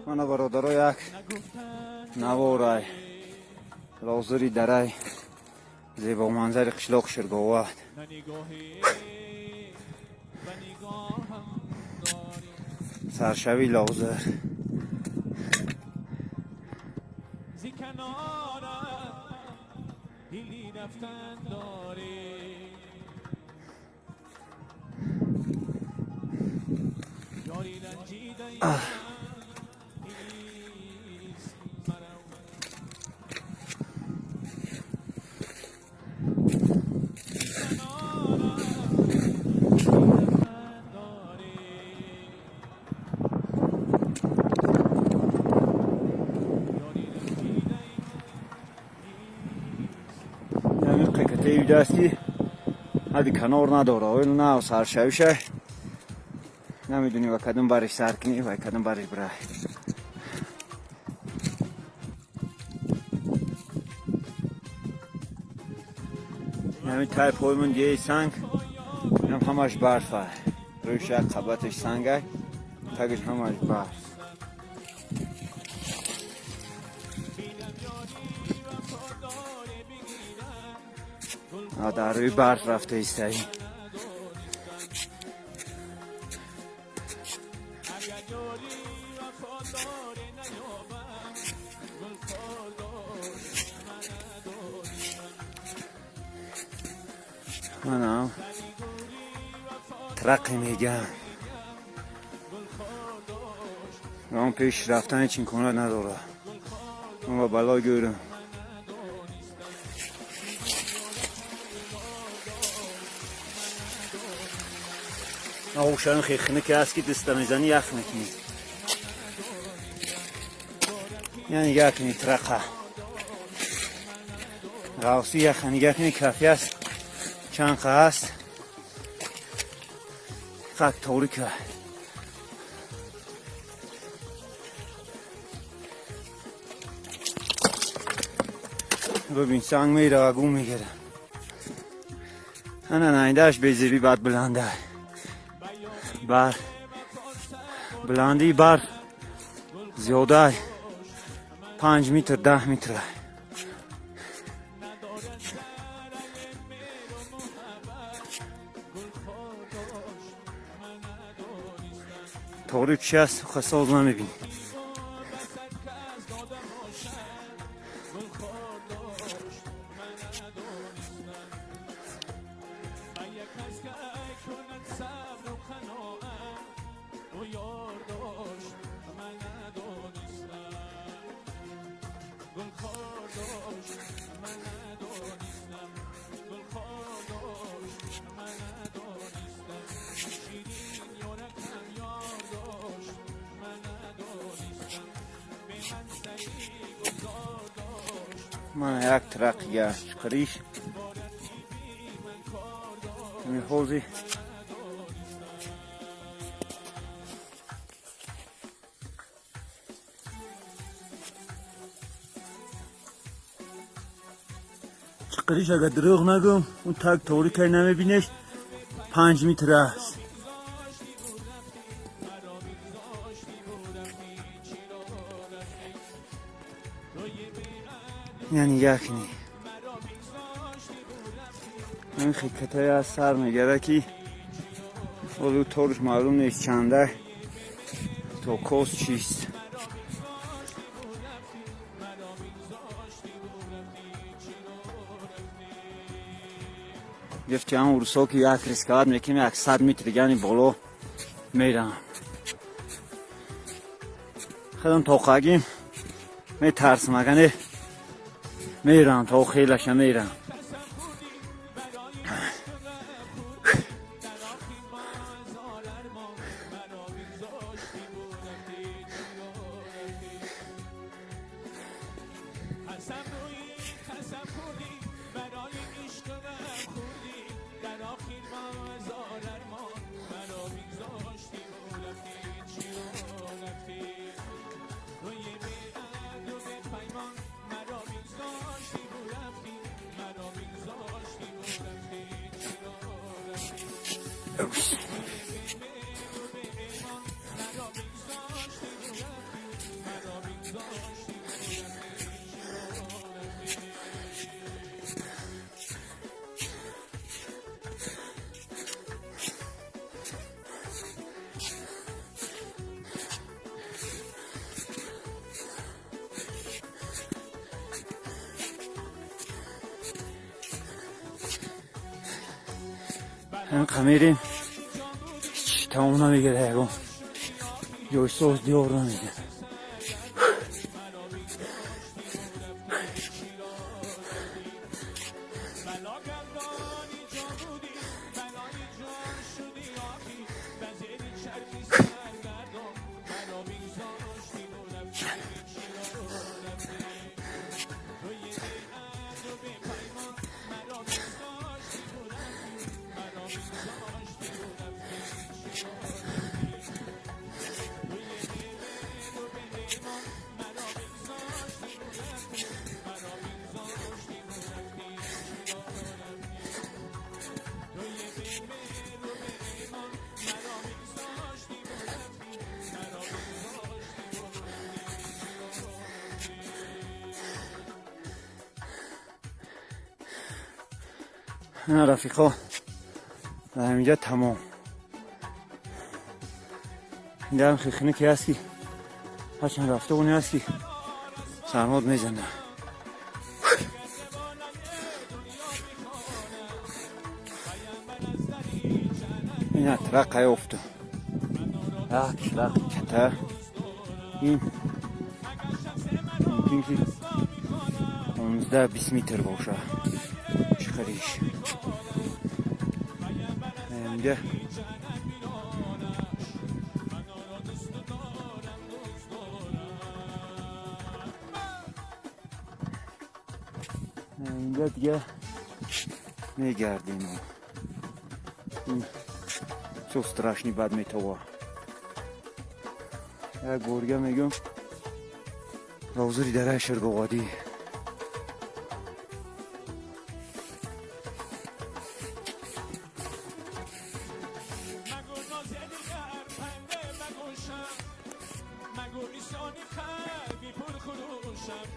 Мана, бародаро, як наворай лозури дарай зебоманзари қишлоқ Ширговат. Саршави лозир. Зи کنارم دلی رفتن داره یاری رنجیده نیست مرا زی کنارم دلی رفتن داره یاری رنجیده نیست. Ҳамин қикатаи даст ки ҳади канор надора, ойл нав саршавиша намедонӣ ва кадом бариш сар кунӣ ва кадом бариш бирай. Ҳамин тай поймон диеи санг инам ҳамаш барфа. Рӯи як қабаташ сангай, тагиш ҳамаш барф. بینم یاری وفادار بگیرم. А дар рӯи барф рафта истаӣ. اگر یاری وفادار نیابم گل خاردار من ندانستم. Манам трақи мегам. Он пеш рафтан ҳеч имконият надорад. Ман ба бало гӯрам. Оғушарин хехине ки аст ки даста мезанӣ, ях мекунӣ. Я нигаҳ кунӣ, трақа ғавси яха нигаҳ кунӣ, кафи аст, чанд қа аст, қак торика. Бибин, санг мерава, гум мегирад. Ана наидааш безеби бад буланда бар буландии барф зиёдай 5 метр, 10 метра. ندارد درک مهر و محبت گل خارداشت من ندانستم. Торик чи аст, хасоз намебинӣ. بسد کس داده باشد گل خار داشت من ندانستم. من یک کس که کند صبر و قناعت او یار داشت من ندانستم. گل خار داشت من ندانستم. گل خار داشت من ندانستم. شیرین یارکم یار داشت من ندانستم. به من سری گذار داشت. Мана як трақига чиқириш ҳози. Чиқириш, агар дурӯғ нагӯм, он так торикай, намебинеш, 5 метр аст. Я нигаҳ кунӣ, ҳамин хикатае аз сар мегара ки ҳолу торш маълум нест чанда то кос чист. Гуфти ҳам урусо ки як рисковать мекунем, як 100 метр яъни боло мерам. Худам тоқагим метарсам, агане мерам то хелаша мерам. قسم خوردی برای عشق و غم خوردی در آخر ما هزار ارمان مرا بگذاشتی و رفتی چرا رفتی. قسم روی قسم خوردی برای عشق و غم خوردی در آخر ما هزار ارمان مرا بگذاشتی و رفتی چرا رفتی. روی به عهد و به پیمان مرا بگذاشتی و رفتی مرا بگذاشتی و رفتی چرا رفتی. روی به مهر و به ایمان مرا Инқа мерем, ҳеч тамом намегирад, ягон ҷойсоз диёр намегирад. На, рафиқо, дар ҳаминҷа тамом. Инҷа хеле ки ҳаст, ки ҳарчанд рафта оне ҳаст, ки сармод мезана. Ин атрақа ёфту, як кишлақи ката. Ин мумкин ки 15-20 метр боша чиқариш. Инҷа дига мегардем. Ин чо страшный бад метова. Як борга мегӯм, ҳозири дараи Ширговадӣ. مگو ناز دیگر پنده مگو شم، مگو ایسانی قلبی پرخروشم.